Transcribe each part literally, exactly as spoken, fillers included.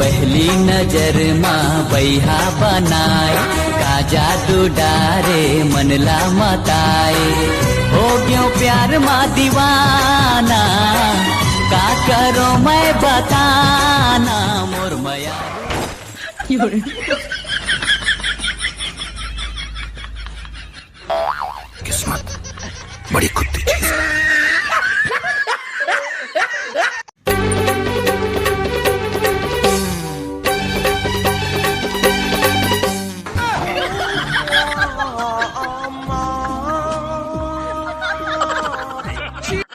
पहली नजर मा बइहा बनाए, का जादू डारे मन ला मताए। हो गयो प्यार मा दीवाना, का करो मैं बताना मोर मया। किस्मत बड़ी कुत्ती चीज है।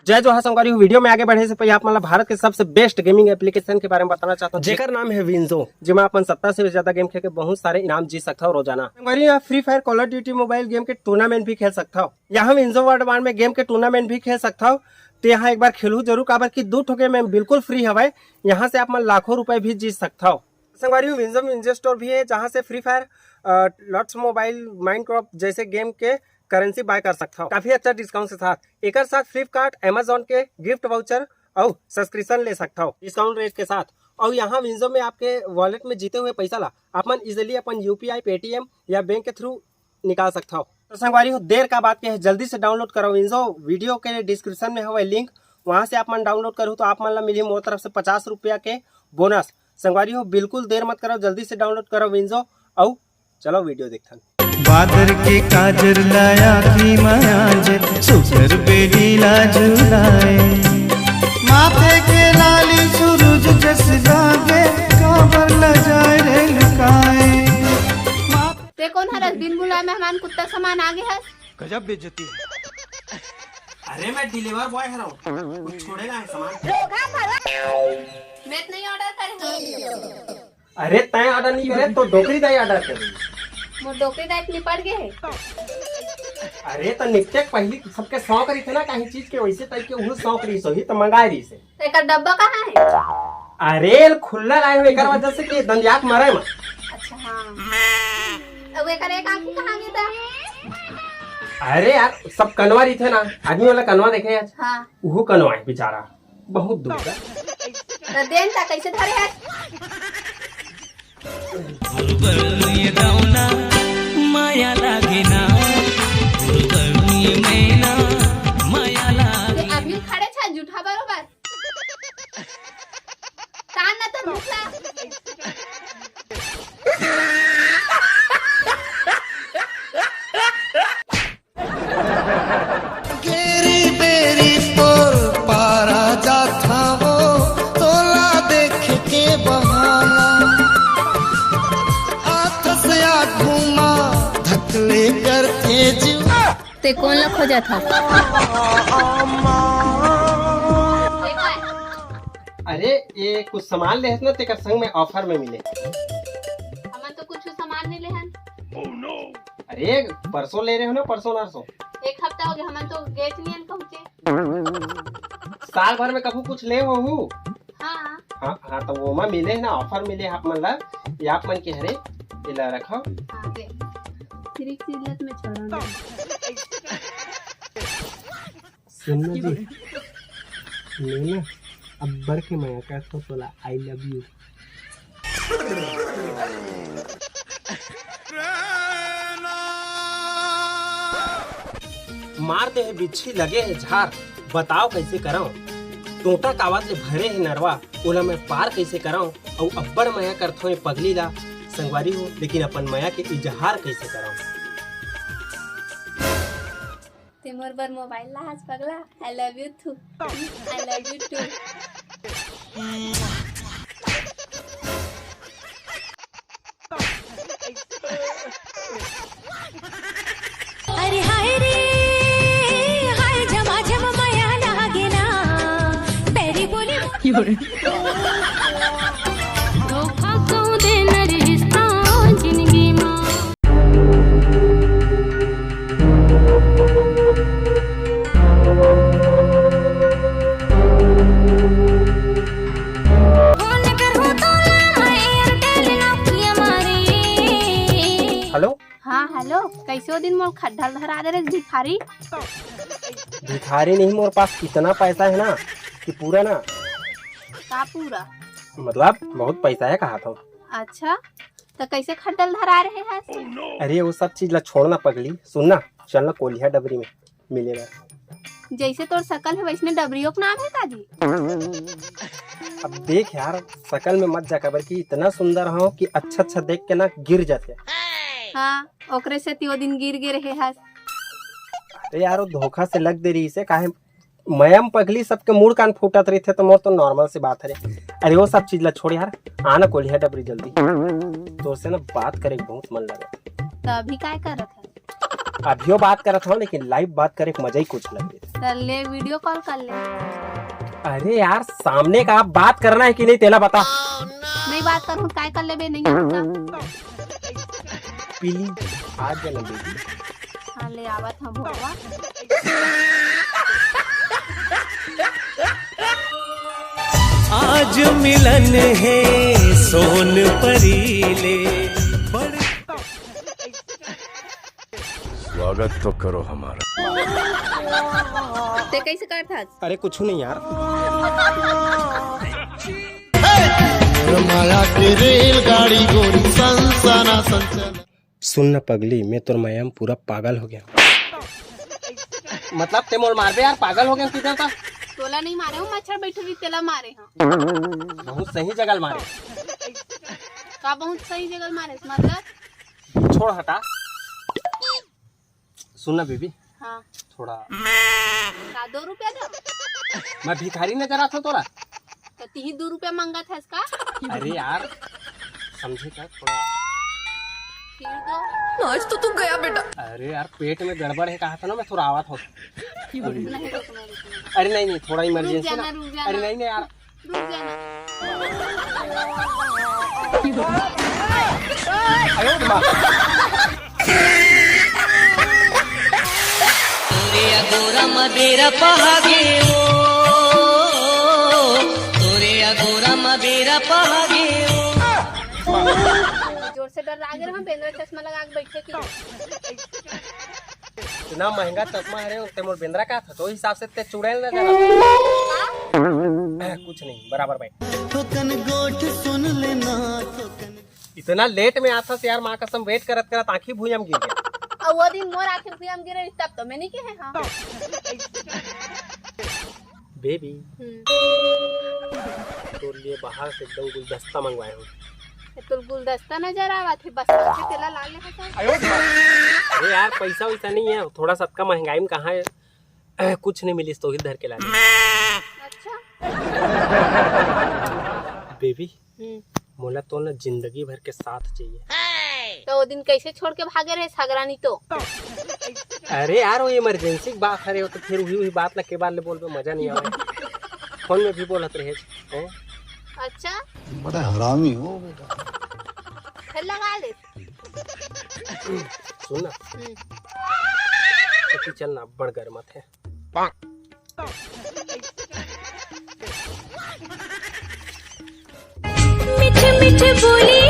जय जोहार संगवारी हो, video में आगे बढ़े से पहले आप मन ला भारत के सबसे best gaming application के बारे में बताना चाहता हूँ, जेकर नाम है Winzo, जेमा अपन सत्तर से भी ज्यादा game खेल के बहुत सारे इनाम जीत सकता हो रोजाना। संगवारी हो, Free Fire, Call of Duty mobile game के tournament भी खेल सकता हो। यहाँ Winzo World War में game के tournament भी खेल सकता हो। तो यहाँ एक बार खेलू जरूर, काबर कि दू ठो game में बिल्कुल free हवय, यहाँ से आप मन लाखों रुपए भी जीत सकता हो। संगवारी हो, Winzo में Winzo Store भी है, जहाँ से Free Fire, अ, Lots Mobile, Minecraft जैसे game के currency buy कर सकता हो काफी अच्छा discount के साथ। एकर साथ Flipkart, Amazon के gift voucher अउ subscription ले सकता हो discount rate के साथ। और यहाँ Winzo में आपके wallet में जीते हुए पैसा ला आप मन easily अपन U P I, Paytm या बैंक के through निकाल सकता हो। तो संगवारी हो, देर का बात के है, जल्दी से download करो Winzo। Video के description में हवे link, वहाँ से आप मन download करो तो आप मन ला मिली मोर तरफ से पचास रुपया के bonus। संगवारी हो, बिल्कुल देर मत करो, जल्दी से download करो Winzo। अउ चलो video देखथन। बादर के काजर ला आँखी म आंजे, सुघर बेली ला झुलाए। माथे के लाली सुरुज जस लागे, काबर लजाए रे लुकाए। ते कोन हरस, बिन बुलाए मेहमान कुत्ता समान आगे हस? गजब बेइज्जती है। अरे मैं deliver boy हरव, कुछ छोड़े ना है सामान। मैं तो नहीं order करे हूँ। अरे तैं order नहीं करे तो डोकरी दाई order करे। मोर डोकरी दाई निपट गए है। अरे तो निपटे के पहली सबके शौक रही थे ना कहीं चीज के, वैसे टाइप के वो शौक रही सही तो मंगाए रही से। तो एकर डब्बा कहाँ है? अरे खुल्ला लाए हुए एकर वजह से कि दंदियात मरे में। अच्छा हाँ। अब एकर एक आँखी कहाँ गई था? अरे यार सब कनवा रही थे ना, आदमी वाला कनवा देखे आज। हाँ। वो कनवा है बेचारा। बहुत दूर का। तो देन ता कैसे धरे है? गुरुगरुए दौना माया लागे ना, गुरुगरुए मैना माया लागे। अभी खड़े छा जूठा बरोबर। तान ना तो रुक ला। गेरी बेरी तोर पारा जाथा वो, तोला देख के बहाना। आथस या घूमा धकले करथे जीवा। ते कोन ला खोजत हस? अरे ये कुछ सामान लेहस ना, तेकर संग में offer में मिले। हमन तो कुछ सामान नहीं लेहन। अरे परसों ले रहे हो ना, परसों नरसों। एक हफ्ता हो गया, हमन तो गेट नियन पहुंचे। साल भर में कभू कुछ ले हो हु? हाँ। हाँ हाँ, तो वो मा मिले है ना, offer मिले आप मन ला, ये आप मन के हरे, इला रखो। हाँ, दे। फिर एक चीज लत में छोड़ो ना। सुन ना जी, मैं ना अब्बड़ के मया करथो तोला, I love you। मार दे हे बिच्छी लगे हे झार, बताओ कैसे करंव? टोटा कावत ले भरे हे नरवा, ओला मैं पार कैसे करंव? अउ अब्बड़ मया करथों ये पगली ला संगवारी हो, लेकिन अपन मया के इजहार कैसे करंव? ते मोर बर मोबाइल ला आज पगला, I love you too, I love you too। अरे हाय रे, हाय झमा झम मया लागे ना, बैरी बोली। धोखा कहूँ देना रिश्ता जिंदगी मा। फोन करहूँ तोला मैं Airtel Nokia मारी। हेलो। हाँ हेलो, कैसे हो दिन मोर खड्डा ल धरा दे रे भिखारी। भिखारी नहीं, मोर पास इतना पैसा है ना कि पूरा ना। का पूरा? मतलब बहुत पैसा हे कहाथंव। अच्छा, त कइसे खड्डा ल धरा रहे हस? अरे वो सब चीज ला छोड़ ना पगली, सुन ना, चल ना कोलिहा डबरी में मिले बर। जइसे तोर सकल हे वइसने डबरियो के नाम हे का जी? अब देख यार, सकल में मत जा, काबर कि इतना सुंदर हंव कि अच्छा अच्छा देख के ना गिर जाथे। हाँ, ओकरे सेती वो दिन गिर गे रहे हस। अरे यार, वो धोखा से लग दे रहिसे, काहे मया म पगली सबके मुड़ कान फूटत रहिथे, त मोर तो normal सी बात हरे। अरे वो सब चीज ला छोड़ यार, आ ना कोलिहा डबरी जल्दी, तोर से ना बात करे के बहुत मन लगे। त अभी काय करत हस? अभियो बात करत हंव, लेकिन live बात करे के मजा ही कुछ लगे। त ले video call कर ले। अरे यार, सामने का आप बात करना हे कि नहीं, तेला बता। नहीं बात करहूं, काय कर लेबे, नहीं आता। Please, आ जा ना baby। हाँ, ले आवत हंव भोरवा। आज मिलन हे सोन परी ले, बड़ स्वागत तो करो हमारा। ते कइसे करथस? अरे कुछ नहीं यार। माया के रेलगाड़ी गोरी सनसना सनसना। सुन न पगली, मैं तोर मया म पूरा पागल हो गेंव। मतलब ते मोला मारबे यार, पागल हो गेंव किधर का? तोला नहीं मारे हंव, मच्छर बइठे रहिस तेला मारे हंव। बहुत सही जगह ल मारे। का बहुत सही जगह ल मारे? मतलब? छोड़ हटा। सुन ना baby, हाँ। थोड़ा का दो रुपया दो? मैं भिखारी नजर आथंव तोला? त तिही दू रुपया मांगत हस का? अरे यार, समझे का थोड़ा? फिर दो। आज तो तू गया बेटा। अरे यार, पेट में गड़बड़ हे कहाथंव ना, मैं थोड़ा आवत हंव। नहीं, रुक, नहीं, रुक, नहीं। अरे नहीं, नहीं, थोड़ा रुक emergency जाना, ना। रुक जाना। अरे नहीं, नहीं यार। रुक जाना। अरे माँ। तोरे अगोरा म बेरा पहागे ओ, तोरे अगोरा म बेरा पहागे ओ। जोर से डर लागे रहा, बेंद्रा चश्मा लगा के बैठे की। इतना महंगा चश्मा हरे, ते मोर बेंद्रा का था, तो हिसाब से ते चुड़ैल नजर आ। कुछ नहीं, बराबर बैठ। थोकन गोठ सुन लेना, थोकन। इतना late में आथस यार, माँ कसम, wait करत करत आँखी भुइयां म गिर गे। अउ वो दिन मोर आँखी भुइयां म गिरे, तब तो मैं नहीं कहे हाँ। Baby, हम्म। तोर लिए बाहर से एकदम गुलदस्ता मंगवाए हंव। ये तोर गुलदस्ता नजर आवत हे, बस आथे तेला ला ले हटा। अरे यार, पैसा वैसा नहीं हे, थोड़ा सा अतका महंगाई में कहाँ हे? कुछ नहीं मिलिस तो ही धर के ला ले। अच्छा। Baby, हम्म। मोला तो ना जिंदगी भर के साथ चाहिए। तो वो दिन कैसे छोड़ के भागे रहे सगरानी तो? अरे यार, वो emergency की बात हरे, वो तो फिर वही, वही बात ला के बार ले बोलबे, मजा नहीं आवे। फोन में भी बोलत रहे, हैं? अच्छा। बड़ा हरामी हो बेटा। फिर लगा ले। सुन ना। हम्म। तो तू चल ना, बड़ गर्म मत है। मीठे मीठे बोलिया